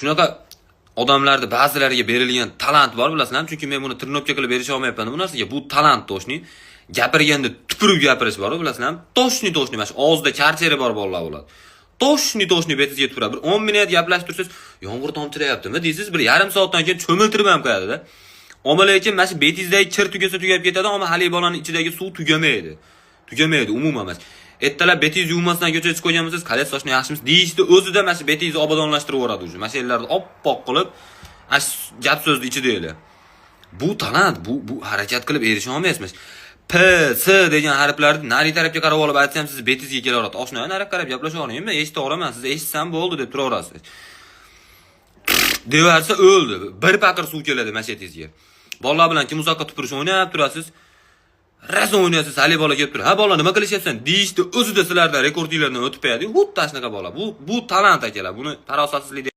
Shunaqa odamlarni ba'zilariga berilgan talant bor, bilasizlarmi? Chunki men buni тренировка qilib erisha olmayapman bu narsaga. Bu talant, точный. Gapirganda tupurib gapirish bor, bilasizlarmi? Точный, точный, mana shu og'zida karcheri bor bolalar bo'ladi. Точный, точный betingizga tupuradi. Bir 10 minut gaplashib tursangiz, yomg'ir tomchilayaptimi deysiz, bir yarim soatdan keyin cho'miltirib ham qo'yadi-da. Ammo lekin mana shu betingizdagi kir tugasa tugab ketadi, ammo haligi bolani ichidagi suv tugamaydi. Tugamaydi umuman emas. Ertalab betingizni yuvmasdan ko'chaga chiqib qo'ygan bo'lsangiz, "Qalay, sochni yaxshimisiz?" deyishni o'zida mana shu betingizni obodonlashtirib yuboradi уже. Mana shu yerlarni oppoq qilib, ana shu gap so'zni ichida. Bu talant, bu harakat qilib erisha olmaysiz. P, S degan harflarni nari tarafga qarab olib aytsam, siz betingizga kelaveradi. "Oshna, nariga qarab gaplasha olmayman, eshita olaman, siz eshitsam bo'ldi", deb turaverasiz. Deversa o'ldi. Bir paqir suv keladi mana shu yetingizga. Bolalar bilan kim uzoqqa tupurish o'ynab turasiz. Rosa o'ynaysiz, haligi bola kelib turib, "Ha, bola, nima qilishyapsan?" deyishdi o'zida sizlardan rekordinglardan o'tib qo'yadi. Xuddi shunaqa bola. Bu talant, akalar. Buni farosatsizlik.